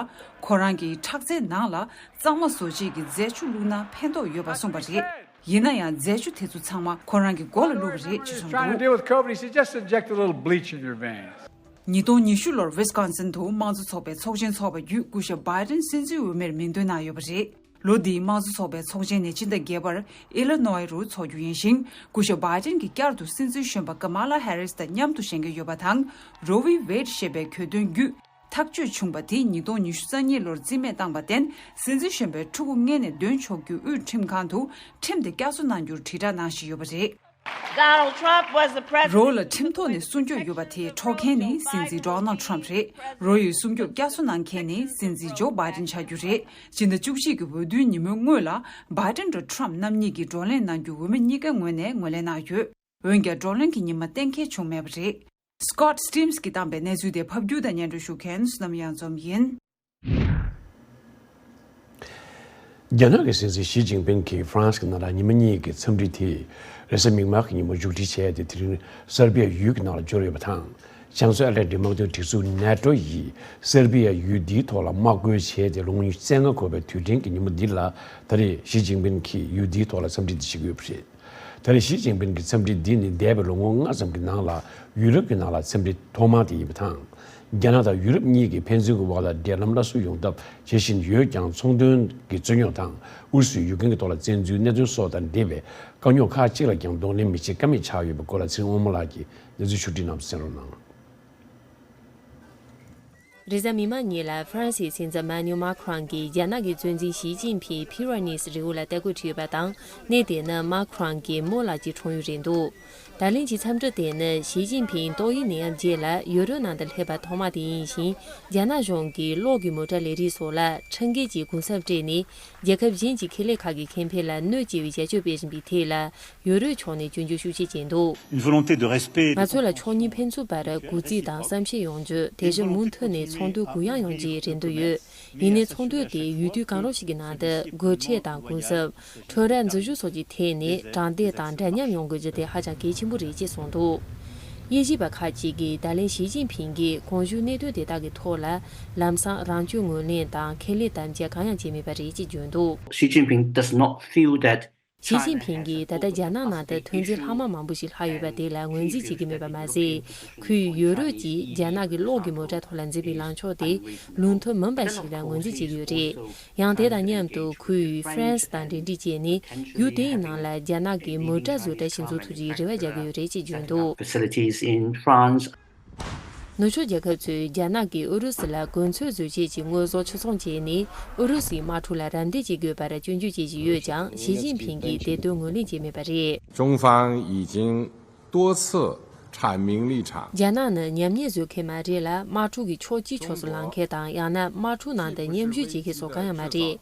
ཁོ་རང་གིས་ཁྲག་རྩའི་ནང་ལ་གཙང་མ་བཟོ་བྱེད་ཀྱི་རྫས་ཆུ་བླུགས་ན་ཕན་ཐོགས་ཡོད་པ་གསུངས་པ་རེད། ཡིན་ན་ཡང་རྫས་ཆུ་དེ་ཚོ་ཚང་མ་ཁོ་རང་གི་མགོ་ལ་བླུགས་པ་རེད་ཅེས་གསུངས་Trying to འདུག deal with COVID, he said, "Just inject a little bleach in your veins." ཉིས་སྟོང་ཉི་ཤུ་ལོར་ཝིས་ཀོན་སིན་དུ་དམངས་གཙོ་ཚོགས་པའི་ཚོགས་ཆེན་འཚོགས་པ་བརྒྱུད་སྐུ་ཞབས་བྷའི་ཏན་སྲིད་འཛིན་འོས་མིར་མིང་འདོན་གནང་ཡོད་པ་རེད། ལོ་འདིའི་དམངས་གཙོ་ཚོགས་པའི་ཚོགས་ཆེན་ནི་ཕྱི་ཟླ་བརྒྱད་པར་ཨི་ལི་ནོའི་རུ་འཚོགས་རྒྱུ་ཡིན་ཞིང་། སྐུ་ཞབས་བྷའི་ཏན་གྱིས་བསྐྱར་དུ་སྲིད་འཛིན་གཞོན་པ་ཀ་མ་ལ་ཧེ་རིས་དང་མཉམ་དུ་བཞེངས་ཀྱི་ཡོད་པ་དང་། རོ་ཝི་ཝེད་ཞེས་པའི་གྱོད་དོན་བརྒྱུད་ཐག་གཅོད་བྱུང་བ་དེ་ཉིས་སྟོང་ཉི་ཤུ་རྩ་གཉིས་ལོར་རྩིས་མེད་བཏང་བར་བརྟེན། སྲིད་འཛིན་གཞོན་པའི་ཕྲུ་གུ་མངལ་ནས་འདོན་ཆོག་རྒྱུའི་དབུས་ཁྲིམས་ཁང་དུ་ཁྲིམས་དེ་བསྐྱར་གསོ་གནང་རྒྱུར་དྲིལ་བསྒྲགས་གནང་བཞིན་ཡོད་པ་རེད། Donald Trump was the president. རོ་ལ་ཁྲིམས་ཐོག་ནས་སྲུང་སྐྱོབ་ཡོད་པ་དེ་འཕྲོག་མཁན་ནི་སྲིད་འཛིན་ཌོ་ནལ་ཁྲམ་རེད། རོ་ཡི་སྲུང་སྐྱོབ་བསྐྱར་གསོ་གནང་མཁན་ནི་སྲིད་འཛིན་ཇོ་བྷའི་ཏན་ཆགས་རྒྱུ་རེད། སྤྱི་ཟླ་བཅུ་གཅིག་གི་འོས་བསྡུའི་ཉིན་མོའི་སྔོན་ལ་བྷའི་ཏན་དང་ཁྲམ་རྣམ་གཉིས་ཀྱིས་བགྲོ་གླེང་གནང་རྒྱུ་འོས་མི་གཉིས་ཀའི་ངོས་ནས་ངོས་ལེན་གནང་ཡོད། འོན་ཀྱང་བགྲོ་གླེང་གི་ཉི་མ་གཏན་འཁེལ་བྱུང་མེད་པ་རེད། Scott Stearns གིས་བཏང་པའི་གནས་ཚུལ་དེ་ཕབ་སྒྱུར་དང་སྙན་སྒྲོན་ཞུ་མཁན་བསོད་ནམས་གཡང་འཛོམས་ཡིན། རྒྱ་ནག་གི་སྲིད་འཛིན་ཞི་ཅིན་ཕིང་གིས་ཧྥ་རན་སི་གི་ནང་ལ་ཉི་མ་གཉིས་ཀྱི་འཚམས་འདྲི་དེ་རེས་གཟའ་མིག་དམར་གྱི་ཉིན་མོ་མཇུག་སྒྲིལ་བྱས་ཏེ། དེ་རིང་སར་བྷི་ཡ་ཡུལ་གྱི་ནང་ལ་འབྱོར་ཡོད་པ་དང་། བྱང་མཚོ་ཨེ་ཊ་ལན་ཊིག་དམག་དོན་སྒྲིག་འཛུགས་ནེ་ཊོ་ཡིས་སར་བྷི་ཡ་ཡུལ་འདིའི་ཐོག་ལ་དམག་རྒོལ་བྱས་ཏེ་ལོ་ངོ་ཉི་ཤུ་རྩ་ལྔ་འཁོར་བའི་དུས་དྲན་གྱི་ཉིན་མོ་འདི་ལ། ད་རེས་ཞི་ཅིན་ཕིང་གིས་ཡུལ་འདིའི་ཐོག་ལ་འཚམས་འདྲི་འདི་བྱེད་ཀྱི་ཡོད་པ་རེད། ད་རེས་ཞི་ཅིན་ཕིང་གི་འཚམས་འདྲི་འདི་ནི་འདས་པའི་ལོ་ངོ་ལྔ་ཙམ་གྱི་ནང་ལ་ཡུ་རོབ་ཀྱི་ནང་ལ་འཚམས་འདྲི་ཐོག་མ་དེ་ཡིན་པ་དང་། རྒྱ་ནག་དང་ཡུ་རོབ་གཉིས་ཀྱིས་ཕན་ཚུན་གྱི་བར་ལ་འབྲེལ་ལམ་སླར་གསོ་ཡོང་ཐབས་བྱེད་བཞིན་ཡོད་ཀྱང་། ཚོང་དོན་གྱི་རྩོད་རྙོག་དང་ཨུ་རུ་སུས་ཡུཀ་རེན་གྱི་ཐོག་ལ་བཙན་འཛུལ། གནད་དོན་སོགས་དང་འབྲེལ་བའི་དཀའ་རྙོག་ཁག་ཅིག་ལ་ཀྱང་གདོང་ལེན་མི་བྱེད་ཀ་མེད་ཆགས་ཡོད་པའི་སྐོར་ལ་ཚེ་རིང་དབང་མོ་ལགས་ཀྱིས་གནས་ཚུལ་ཕྱོགས་བསྒྲིགས་གནང་བ་གསན་རོགས་གནང་། རེས་གཟའ་མིག་དམར་ཉིན་ལ་ཧྥ་རན་སིའི་སྲིད་འཛིན་ཨེ་མ་ནུ་ཨེལ་མཱ་ཁི་རོང་གིས་རྒྱ་ནག་གི་གཙོ་འཛིན་ཞི་ཅིན་ཕིང་ཕི་ར་ནིས་རི་བོ་ལ་རྟ་སྐོར་ཁྲིད་ཡོད་པ་དང་། གནས་དེ་ནི་མཱ་ཁི་རོང་གི་རྨོ་ལགས་ཀྱི་འཁྲུངས་ཡུལ་རེད་འདུག་ད་ལན་གྱི་འཚམས་འདྲི་དེ་ནི་ཞི་ཅིན་ཕིང་ཏོག་དབྱིབས་ནད་ཡམས་རྗེས་ལ་ཡུ་རོབ་ནང་དུ་སླེབས་པ་ཐོག་མ་དེ་ཡིན་ཞིང་། རྒྱ་ནག་གཞུང་གིས་གློག་གི་མོ་ཊ་ལས་རིགས་སོགས་ལ་ཁྲིམས་འགལ་གྱི་གུང་གསབ་སྤྲད་ནས། རྒྱལ་ཁབ་གཞན་གྱི་ཁེ་ལས་ཁག་གི་ཁེ་ཕན་ལ་གནོད་སྐྱེལ་བའི་བྱ་སྤྱོད་སྤེལ་བཞིན་པའི་ཐད་ལ་ཡུ་རོབ་ཕྱོགས་ནས་སྐྱོན་བརྗོད་ཤུགས་ཆེ་བྱས་འདུག Une volonté de respect. ང་ཚོ་ལ་ཕྱོགས་གཉིས་ཕན་ཚུན་བར་གུས་བརྩི་དང་བསམ་ཤེས་ཡོང་རྒྱུ། དེ་བཞིན་མུ་མཐུད་ནས་ཚོགས་འདུ་གུ་ཡངས་ཡོང་རྒྱུའི་རེ་འདུན་ཡོད། ཡིན་ནའི་ཚོགས་འདུ་དེ་ཡུལ་དུས་གང་རུང་ཞིག་གི་ནང་དུ་དགོས་ཁྲལ་དང་གུང་གསབ། ཁྲོམ་ར་འཛུལ་ཞུགས་སོགས་ཀྱི་ཐད་ནས་དྲང་བདེན་དང་འདྲ་མཉམ་ཡོང་དགོས་རྒྱུ་དེ་ཧ་ཅང་གལ་ཆེན་པོ་རེད་ཅེས་གསུངས་འདུག་དབྱིན་ཇི་བ་ཁག་ཅིག་གིས་ད་ལན་ཞི་ཅིན་ཕིང་གིས་གོང་ཞུས་གནད་དོན་དེ་དག་གི་ཐོག་ལ་ལམ་སང་རང་སྐྱོན་ངོས་ལེན་དང་ཁས་ལེན་དམ་བཅའ་གང་ཡང་བྱས་མེད་པ་རེད་ཅེས་བརྗོད་འདུག Xi Jinping does not feel that China has a ཁྱི་ཅིན་ཕིང་གིས་ད་ལྟ་རྒྱ་ནག་ནང་དུ་ཐོན་རྫས་ལྷག་མ་མང་པོ་ཞིག་ལྷག་ཡོད་པ་དེ་ལ་ངོས་འཛིན་བྱེད་ཀྱི་མེད་པ་མ་ཟད། ཁོས་ཡུ་རོབ་ཀྱིས་རྒྱ་ནག་གི་གློག་གི་མོ་ཊ་ཐོག་ལ་འཛིན་པའི་ལངས་ཕྱོགས་དེ་ལུགས་མཐུན་མིན་པ་ཞིག་ལ་ངོས་འཛིན་བྱེད་ཀྱི་ཡོད་རེད། ཡང་དེ་དང་མཉམ་དུ་ཁོས་ཧྥ་རན་སི་དང་འབྲེལ་འདྲིས་བྱས་ནས་ཡུལ་དེའི་ནང་ལ་རྒྱ་ནག་གི་མོ་ཊ་བཟོ་གྲྭ་ཞིག་འཛུགས་ཐུབ་རྒྱུའི་རེ་བ་རྒྱག་གི་ཡོད་རེད་ཅེས་བརྗོད་འདུག Facilities in France. ནུབ་ཕྱོགས་རྒྱལ་ཁབ་ཚོས་རྒྱ་ནག་གིས་ཨུ་རུ་སུ་ལ་གོ་མཚོན་བཟོ་བྱེད་ཀྱི་དངོས་ཟོག་ཕྱིར་ཚོང་བྱས་ནས་ཨུ་རུ་སུའི་དམག་འཁྲུག་ལ་རམ་འདེགས་བྱེད་དགོས་པར་སྐྱོན་བརྗོད་བྱེད་བཞིན་ཡོད་ཀྱང་། ཞི་ཅིན་ཕིང་གིས་དེ་དོན་ངོས་ལེན་བྱས་མེད་པ་རེད། 中方已经多次阐明立场。 རྒྱ་ནག་ནི་ཉམས་ཉེས་བཟོ་མཁན་མ་རེད་ལ། དམག་འཁྲུག་གི་ཕྱོགས་གཅིག་ཕྱོགས་སུ་ལངས་མཁན་དང་། ཡང་ན་དམག་འཁྲུག་ནང་དུ་མཉམ་ཞུགས་བྱེད་མཁན་སོགས་གང་ཡང་མ་རེད།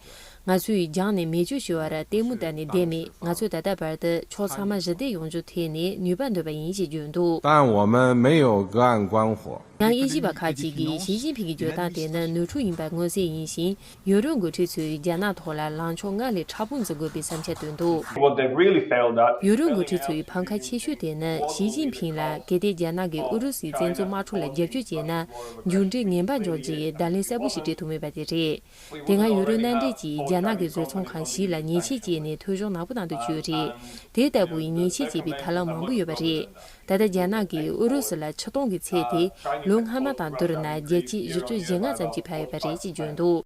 ང་ཚོས་རྒྱང་ནས་མེ་མཆོད་ཞུ་བར་ལྟད་མོ་བལྟས་ནས་བསྡད་མེད། ང་ཚོས་ད་ལྟ་བར་དུ་ཕྱོགས་ཚང་མ་ཞི་བདེ་ཡོང་རྒྱུའི་ཐད་ནས་ནུས་པ་འདོན་པ་ཡིན་ཞེས་བརྗོད་འདུག 但我们没有隔岸观火。 ཡང་དབྱིན་ཇི་བ་ཁག་ཅིག་གིས་ཞི་ཅིན་ཕིང་གི་བརྗོད་སྟངས་དེ་ནི་ནོར་འཁྲུལ་ཡིན་པ་མངོན་གསལ་ཡིན་ཞིང་། ཡུ་རོབ་འགོ་ཁྲིད་ཚོས་རྒྱ་ནག་ཐོག་ལ་ལངས་ཕྱོགས་སྔར་ལས་ཕྲ་ཕུང་འཛིན་དགོས་པའི་བསམ་འཆར་བཏོན་འདུག What they really failed at ཡུ་རོབ་འགོ་ཁྲིད་ཚོའི་ཕམ་ཁ་ཆེ་ཤོས་དེ་ནི་ཞི་ཅིན་ཕིང་ལ་གལ་ཏེ་རྒྱ་ནག་གིས་ཨུ་རུ་སུའི་བཙན་འཛུལ་དམག་འཁྲུག་ལ་རྒྱབ་སྐྱོར་བྱས་ན་མཇུག་འབྲས་ངན་པ་འབྱུང་རྒྱུ་ཡི་བརྡ་ལན་གསལ་པོ་ཞིག་སྤྲད་ཐུབ་མེད་པ་དེ་རེད། དེ་སྔ་ཡུ་རོབ་མནའ་འབྲེལ་གྱིས་རྒྱ་ནག་གི་བཟོ་ཚོང་ཁང་ཞིག་ལ་ཉེས་ཆད་བཅད་ནས་ཐོ་གཞུང་ནག་པོ་ནང་དུ་བཅུག་ཡོད་རེད། དེ་ལྟ་བུའི་ཉེས་ཆད་བཅད་པའི་ཐབས་ལམ་མང་པོ་ཡོད་པ་རེད། ད་ལྟ་རྒྱ་ནག་གིས་ཨུ་རུ་སུ་ལ་ཕྱིར་གཏོང་གི་ཚད་དེ་ལོ་སྔ་མ་དང་བསྡུར་ན་བརྒྱ་ཆ་བཞི་བཅུ་ཞེ་ལྔ་ཙམ་གྱིས་འཕར་ཡོད་པ་རེད་ཅེས་བརྗོད་འདུག་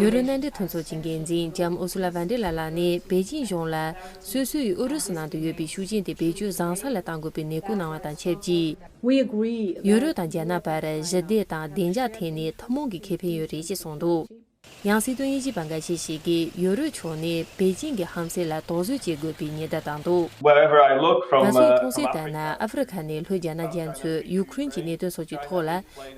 ཡུ་རོབ་མནའ་འབྲེལ་མཐུན་ཚོགས་ཀྱི་འགན་འཛིན་ལྕམ་ཨུར་སུ་ལ་ཝན་ཌེར་ལ་ལགས་ནས་པེ་ཅིན་གཞུང་ལ་སོ་སོས་ཨུ་རུ་སུ་ནང་དུ་ཡོད་པའི་ཤུགས་རྐྱེན་དེ་བེད་སྤྱོད་བཟང་ས་ལ་གཏང་དགོས་པའི་ནན་སྐུལ་གནང་བ་དང་ཆབས་ཅིག We agree. ཡུ་རོབ་དང་རྒྱ་ནག་བར་ཞི་བདེ་དང་བདེ་འཇགས་ཐད་ནས་ཐུན་མོང་གི་ཁེ་ཕན་ཡོད་རེད་ཅེས་གསུངས་འདུག་ཡང་སྲིད་དོན་དབྱེ་ཞིབ་པ་འགའ་ཤས་ཤིག་གིས་ཡུ་རོབ་ཕྱོགས་ནས་པེ་ཅིན་གྱི་ཧམ་སེམས་ལ་དོགས་ཟོན་བྱེད་དགོས་པའི་ཉེན་བརྡ་བཏང་འདུག Wherever I look from, ང་ཚོས་uh, མཐོང་གསལ་from ལྟར་ན། ཨ་ཧྥེ་རི་ཁ་ནས་ལྷོའི་རྒྱ་ནག་རྒྱ་མཚོ། ཡུ་ཁུ་རེན་གྱི་གནད་དོན་སོགས་ཀྱི་ཐོག་ལ་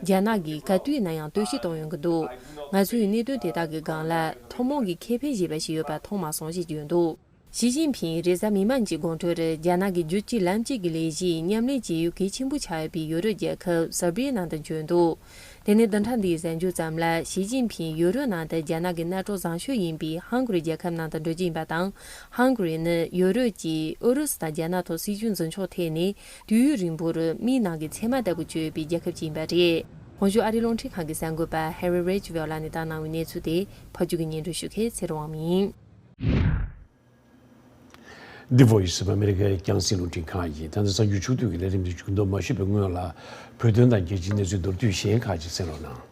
རྒྱ་ནག་གིས་ག་དུས་ན་ཡང་ལྟོས་བཅས་གཏོང་ཡོང་གི་འདུག་ང་ཚོས་གནད་དོན་དེ་དག་གི་སྒང་ལ་ཐུན་མོང་གི་ཁེ་ཕན་ཞེས་པ་ཞིག་ཡོད་པ་མཐོང་མ་སོང་ཞེས་བརྗོད་འདུག་ཞི་ཅིན་ཕིང་རེས་གཟའ་མིག་དམར་གྱི་དགོང་དྲོར་རྒྱ་ནག་གི་རྒྱུད་གཅིག་ལམ་གཅིག་གི་ལས་གཞིས་མཉམ་ལས་བྱེད་ཡུལ་གལ་ཆེན་པོ་ཆགས་ཡོད་པའི་ཡོ་རོབ་རྒྱལ་ཁབ་སར་བྷི་ཡའི་ནང་དུ་བྱོན་འདུག་དེ་ནས་བདུན་ཕྲག་འདིའི་གཟའ་མཇུག་ཙམ་ལ་ཞི་ཅིན་ཕིང་ཡོ་རོབ་ནང་དུ་རྒྱ་ནག་གི་མནའ་གྲོགས་བཟང་ཤོས་ཡིན་པའི་ཧང་གོ་རི་རྒྱལ་ཁབ་ནང་དུ་འགྲོ་རྒྱུ་ཡིན་པ་དང་། ཧང་གོ་རི་ནི་ཡོ་རོབ་ཀྱིས་ཨུ་རུ་སུ་དང་རྒྱ་ནག་ཐོག་སྲིད་ཇུས་འཛིན་ཕྱོགས་ཐད་ནས་དུས་ཡུན་རིང་པོར་མིའི་ནང་གི་ཚེར་མ་ལྟ་བུ་བཅོས་ཡོད་པའི་རྒྱལ་ཁབ་ཅིག་ཡིན་པ་རེད། དབང་ཞུ་ཨ་རིའི་རླུང་འཕྲིན་ཁང་གི་གསར་འགོད་པ་ཧེ་རི་རེ་ཇི་ཝེལ་ལགས་ནས་བཏང་གནང་བའི་གནས་ཚུལ་དེ་ཕབ་སྒྱུར་གྱིས་སྙན་སྒྲོན་ཞུ་མཁན་ཚེ་རིང་དབང་མོ་ཡིན། འདི་Voice of America རྒྱང་སྲིང་རླུང་འཕྲིན་ཁང་ཡིན། ད་ལྟ་གསར་འགྱུར་ཕྱོགས་བསྡུས་ཀྱི་ལས་རིམ་འདི་མཇུག་བསྡོམས་མ་ཞུས་པའི་སྔོན་ལ། བོད་དོན་དང་རྒྱལ་སྤྱིའི་གནས་ཚུལ་མདོར་བསྡུས་གཞན་ཁག་ཅིག་གསན་རོགས་གནང་།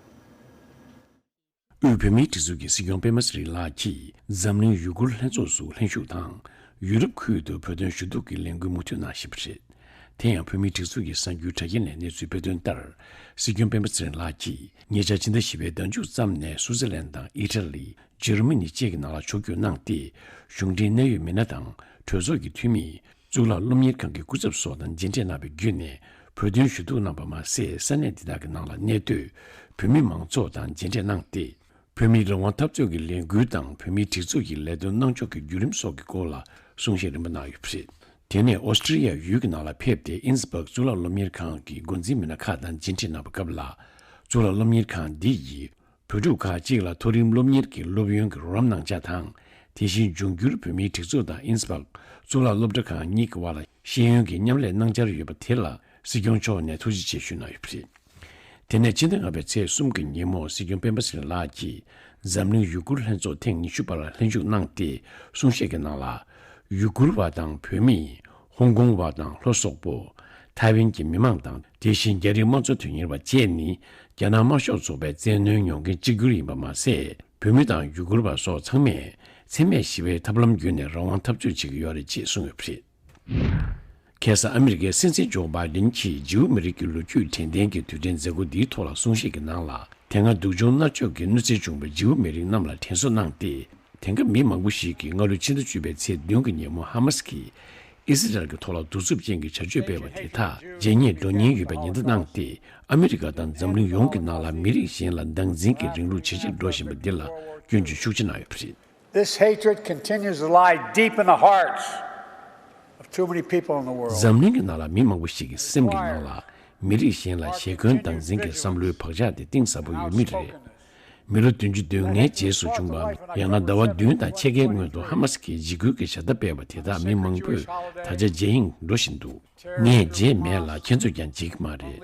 དབུས་བོད་མིའི་སྒྲིག་འཛུགས་ཀྱི་སྲིད་སྐྱོང་སྤེན་པ་ཚེ་རིང་ལགས་ཀྱིས་འཛམ་གླིང་ཡུ་གུར་ལྷན་ཚོགས་སུ་ལྷན་ཞུགས་དང་། ཡུ་རོབ་ཁུལ་དུ་བོད་དོན་ཞུ་གཏུག་གི་ལས་འགུལ་མུ་མཐུད་གནང་བཞིན་པ་རེད། དེ་ཡང་བོད་མིའི་སྒྲིག་འཛུགས་ཀྱི་གསར་འགྱུར་དྲ་རྒྱ་ནས་གནས་ཚུལ་སྤེལ་དོན་ལྟར། སྲིད་སྐྱོང་སྤེན་པ་ཚེ་རིང་ལགས་ཀྱིས་ཉེ་ཆར་ཕྱི་ཟླ་བཞི་པའི་ཟླ་མཇུག་ཙམ་ནས་སུའུ་ཙེར་ལན་དང་ཨི་ཊ་ལི། འཇར་མ་ནི་བཅས་ཀྱི་ནང་ལ་ཕྱོགས་བསྐྱོད་གནང་སྟེ། གཞུང་འབྲེལ་གནད་ཡོད་མི་སྣ་དང་གྲོས་ཚོགས་ཀྱི་འཐུས་མི། གཙུག་ལག་སློབ་གཉེར་ཁང་གི་སྐུ་ཚབ་སོགས་དང་མཇལ་འཕྲད་གནང་བའི་བརྒྱུད་ནས་བོད་དོན་ཞུ་གཏུག་གནང་པ་མ་ཟད། ས་གནས་འདི་དག་གི་ནང་ལ་གནས་སྡོད་བོད་མི་མང་ཚོགས་དང་མཇལ་འཕྲད་གནང་སྟེ། བོད་མིའི་རང་དབང་འཐབ་རྩོད་ཀྱི་ལས་འགུལ་དང་བོད་མིའི་སྒྲིག་འཛུགས་ཀྱི་ལས་དོན་གནང་ཕྱོགས་ཀྱི་བརྒྱུད་རིམ་སོགས་ཀྱི་སྐོར་ལ་གསུང་བཤད་རིམ་པ་གནང་ཡོད་པ་རེད། དེ་ནས་ཨོ་སི་ཀྲི་ཡ་ཡུལ་གྱི་ནང་ལ་ཕེབས་ཏེ། ཨིན་སྦག་གཙུག་ལག་སློབ་གཉེར་ཁང་གི་འགོ་འཛིན་མི་སྣ་ཁག་དང་མཇལ་འཕྲད་གནང་བའི་སྐབས་ལ། གཙུག་ལག་སློབ་གཉེར་ཁང་འདི་ཡིས། བོད་ཕྲུག་ཁག་ཅིག་ལ་མཐོ་རིམ་སློབ་གཉེར་གྱི་སློབ་ཡོན་གྱི་རོགས་རམ་གནང་འཆར་དང་། དེ་བཞིན་འབྱུང་འགྱུར་བོད་མིའི་སྒྲིག་འཛུགས་དང་ཨིན་སྦག་གཙུག་ལག་སློབ་གྲྭ་ཁང་གཉིས་ཀྱི་དབར་ལ་ཤེས་ཡོན་གྱི་མཉམ་ལས་གནང་འཆར་ཡོད་པ་དེ་ལ་སྲིད་སྐྱོང་མཆོག་ནས་ཐུགས་རྗེ་ཆེ་ཞུས་གནང་ཡོད་པ་རེད། དེ་ནས་ཕྱི་ཟླ་ལྔ་པའི་ཚེས་གསུམ་གྱི་ཉིན་མོ་སྲིད་སྐྱོང་སྤེན་པ་ཚེ་རིང་ལགས་ཀྱིས་འཛམ་གླིང་ཡུ་གུར་ལྷན་ཚོགས་ཐེངས་ཉི་ཤུ་པར་ལྷན་ཞུགས་གནང་སྟེ། གསུང་བཤད་ཀྱི་ནང་ལ། ཡུ་གུར་བ་དང་བོད་མི། ཧོང་ཀོང་བ་དང་ལྷོ་སོག་པོ། ཐའེ་ཝན་གྱི་མི་མང་དང་། དེ་བཞིན་རྒྱ་རིགས་དམངས་གཙོ་དོན་གཉེར་བ་བཅས་ནི། རྒྱ་ནག་དམར་ཤོག་ཚོགས་པའི་བཙན་གནོན་མྱོང་མཁན་གཅིག་གྱུར་ཡིན་པ་མ་ཟད། བོད་མི་དང་ཡུ་གུར་བ་སོགས་ཚང་མས་འཚེ་མེད་ཞི་བའི་ཐབས་ལམ་བརྒྱུད་ནས་རང་དབང་འཐབ་རྩོད་བྱེད་ཀྱི་ཡོད་རེད་ཅེས་གསུངས་ཡོད་པ་རེད། ཁ་སང་ཨ་མི་རི་ཀའི་སྲིད་འཛིན་ཇོ་བྷའི་ཌེན་གྱིས་ཇིའུ་མི་རིགས་ཀྱི་ལོ་རྒྱུས་དྲན་རྟེན་གྱི་དུས་དྲན་མཛད་སྒོ་འདིའི་ཐོག་ལ་གསུང་བཤད་ཀྱི་ནང་ལ། དེ་སྔ་སྡུག་སྦྱོང་མནར་གཅོད་ཀྱི་གནོད་འཚེ་བྱུང་བའི་ཇིའུ་མི་རིགས་རྣམས་ལ་དྲན་གསོ་གནང་སྟེ། དེང་སྐབས་མི་མང་པོ་ཞིག་གིས་སྔ་ལོའི་ཕྱི་ཟླ་བཅུ་པའི་ཚེས་བདུན་གྱི་ཉིན་མོ་ཧ་མ་སི་ཀྱིས་ཨི་སི་རལ་གྱི་ཐོག་ལ་གདུག་རྩུབ་ཅན་གྱི་བྱ་སྤྱོད་སྤེལ་བ་དེ་དག་རྗེས་སྙེག་འགྲོ་ཉེན་ཡོད་པའི་ཉེན་བརྡ་གནང་སྟེ། ཨ་མི་རི་ཀ་དང་འཛམ་གླིང་ཡོངས་ཀྱི་ནང་ལ་མི་རིགས་གཞན་ལ་སྟངས་འཛིན་གྱི་རིང་ལུགས་ཇེ་ཆེར་འགྲོ་བཞིན་པ་འདི་ལ་སྐྱོན་བརྗོད་ཤུགས་ཆེ་གནང་ཡོད་པ་རེད། This hatred continues to lie deep in the hearts of too many people in the world. འཛམ་གླིང་གི་ནང་ལ་མི་མང་པོ་ཞིག་གི་སེམས་ཀྱི་ནང་ལ་མི་རིགས་གཞན་ལ་ཞེ་འཁོན་སྟངས་འཛིན་གྱི་བསམ་བློའི་བག་ཆགས་དེ་གཏིང་ཟབ་པོ་ཡོད་མུས་རེད། མི་ལོ་བདུན་ཅུ་དོན་ལྔའི་རྗེས་སུ་བྱུང་བའམ། ཡང་ན་ཟླ་བ་བདུན་དང་ཕྱེད་ཀའི་སྔོན་དུ་ཧ་མ་སི་ཀྱིས་འཇིགས་སྐུལ་གྱི་བྱ་ཐབས་སྤེལ་བ་དེ་དག་མི་མང་པོས་ད་ཆ་བརྗེད་དབྱིངས་འགྲོ་བཞིན་འདུག་ངས་བརྗེད་མེད་ལ་ཁྱེད་ཚོས་ཀྱང་བརྗེད་ཀྱི་མ་རེད།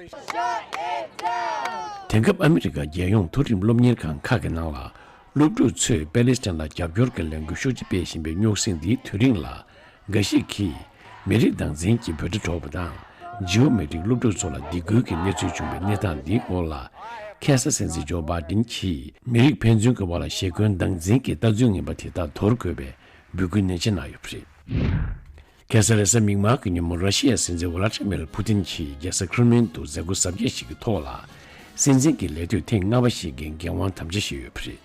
དེང་སྐབས་ཨ་མི་རི་ཀ་རྒྱལ་ཡོངས་མཐོ་རིམ་སློབ་གཉེར་ཁང་ཁག་གི་ནང་ལ། སློབ་ཕྲུག་ཚོས་པེ་ལེ་སི་ཐན་ལ་རྒྱབ་སྐྱོར་གྱི་ལས་འགུལ་ཤུགས་ཆེ་སྤེལ་བཞིན་པའི་རྙོག་ཟིང་འདིའི་དུས་རིང་ལ། འགའ་ཞིག་གིས་མི་རིགས་སྟངས་འཛིན་གྱི་འབོད་སྒྲ་སྒྲོག་པ་དང་། ཇིའུ་མི་རིགས་སློབ་ཕྲུག་ཚོ་ལ་སྡིགས་སྐུལ་གྱི་གནས་ཚུལ་བྱུང་བའི་གནས་སྟངས་འདིའི་འོག་ལ། ཁ་སང་སྲིད་འཛིན་ཇོ་བྷའི་ཌེན་གྱིས་མི་རིགས་ཕན་ཚུན་གྱི་དབར་ལ་ཞེ་འཁོན་སྟངས་འཛིན་གྱི་ལྟ་ཚུལ་ངན་པ་དེ་དག་དོར་དགོས་པའི་འབོད་སྐུལ་ནན་ཆེ་གནང་ཡོད་པ་རེད། ཁ་སང་རེས་གཟའ་མིག་དམར་གྱི་ཉིན་མོ་ར་ཤི་ཡའི་སྲིད་འཛིན་ཝ་ལ་ཏྲི་མེར་ཕུ་ཏིན་གྱིས་རྒྱལ་ས་ཁྲིམ་ལིན་དུ་མཛད་སྒོ་གཟབ་རྒྱས་ཤིག་གི་ཐོག་ལ། སྲིད་འཛིན་གྱི་ལས་དུས་ཐེངས་ལྔ་པ་ཞིག་གི་འགན་དབང་དམ་བཅའ་བཞེས་ཡོད་པ་རེད།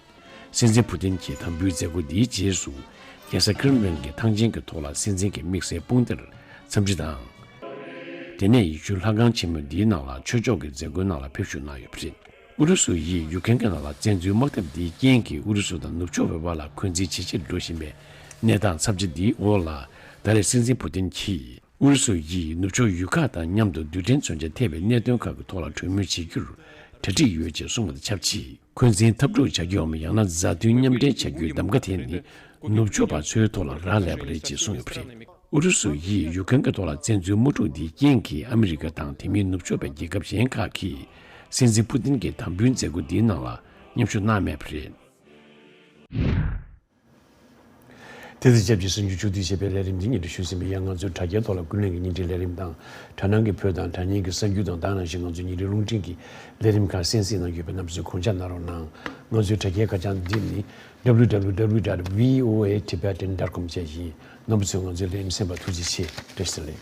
སྲིད་འཛིན་ཕུ་ཏིན་གྱི་དམ་འབུལ་མཛད་སྒོ་འདིའི་རྗེས་སུ། རྒྱལ་ས་ཁྲིམ་ལིན་གྱི་ཐང་ཆེན་གྱི་ཐོག་ལ་སྲིད་འཛིན་གྱི་དམིགས་བསལ་དཔུང་སྡེར་འཚམས་འདྲི་དང་། དེ་ནས་ཡེ་ཤུའི་ལྷ་ཁང་ཆེན་མོ་འདིའི་ནང་ལ་ཆོས་ཕྱོགས་ཀྱི་མཛད་སྒོའི་ནང་ལ་ཕེབས་བཞུགས་གནང་ཡོད་པ་རེད། ཨུ་རུ་སུ་ཡིས་ཡུཀ་རེན་གྱི་ནང་ལ་བཙན་འཛུལ་དམག་འཐབ་འདིའི་རྐྱེན་གྱིས་ཨུ་རུ་སུ་དང་ནུབ་ཕྱོགས་པའི་བར་ལ་འཁོན་འཛིན་ཇེ་ཆེར་འགྲོ་བཞིན་པའི་གནས་སྟངས་ཚབས་ཆེ་འདིའི་འོག་ལ། ད་རེས་སྲིད་འཛིན་ཕུ་ཏིན་གྱིས། ཨུ་རུ་སུ་ཡིས་ནུབ་ཕྱོགས་ཡུལ་ཁག་དང་མཉམ་དུ་རྡུལ་ཕྲན་མཚོན་ཆ་ཐེབས་པའི་གནད་དོན་ཁག་གི་ཐོག་ལ་གྲོས་མོལ་བྱེད་རྒྱུར་གྲ་སྒྲིག་ཡོད་ཅེས་གསུངས་པ་དང་ཆབས་ཅིག་འཁོན་འཛིན་འཐབ་འཁྲུག་བྱ་རྒྱུའམ་ཡང་ན་མཛའ་མཐུན་མཉམ་འབྲེལ་བྱ་རྒྱུའི་གདམ་ག་དེ་ནི་ནུབ་ཕྱོགས་པ་ཚོའི་ཐོག་ལ་རག་ལས་པ་རེད་ཅེས་གསུངས་ཡོད་པ་རེད། ཨུ་རུ་སུ་ཡིས་ཡུཀ་རེན་གྱི་ཐོག་ལ་བཙན་འཛུལ་དམག་འཁྲུག་འདིའི་རྐྱེན་གྱིས་ཨ་མི་རི་ཀ་དང་དེ་མིན་ནུབ་ཕྱོགས་པའི་རྒྱལ་ཁབ་གཞན་ཁག་གིས་སྲིད་འཛིན་ཕུ་ཏིན་གྱི་དམ་འབུལ་མཛད་སྒོ་འདིའི་ནང་ལ་མཉམ་ཞུགས་གནང་མེད་པ་རེད། དེ་དང་ཆབས་ཅིག་གསར་འགྱུར་ཕྱོགས་བསྡུས་བྱས་པའི་ལས་རིམ་འདི་སྙན་སྒྲོན་ཞུས་ཟིན་པ་ཡིན། ང་ཚོའི་དྲ་རྒྱའི་ཐོག་ལ་ཀུན་གླེང་གི་བརྙན་འཕྲིན་ལས་རིམ་དང་། དྲ་སྣང་གི་བོད་དང་དྲ་བརྙན་གྱི་གསར་འགྱུར་དང་། ད་ག་ནང་བཞིན་ང་ཚོའི་ཉིན་རེའི་རླུང་འཕྲིན་གྱི་ལས་རིམ་ཁག་གསན་གཟིགས་གནང་གི་ཡོད་པས་རྣམ་པ་ཚོས་དགོངས་འཇགས་གནང་རོགས་གནང་། ང་ཚོའི་དྲ་རྒྱའི་ཁ་བྱང་འདི་ནི་W W W dot V O A Tibetan dot com བཅས་ཡིན། རྣམ་པ་ཚོས་ང་ཚོའི་ལས་རིམ་གསན་པར་ཐུགས་རྗེ་ཆེ། བཀྲ་ཤིས་བདེ་ལེགས།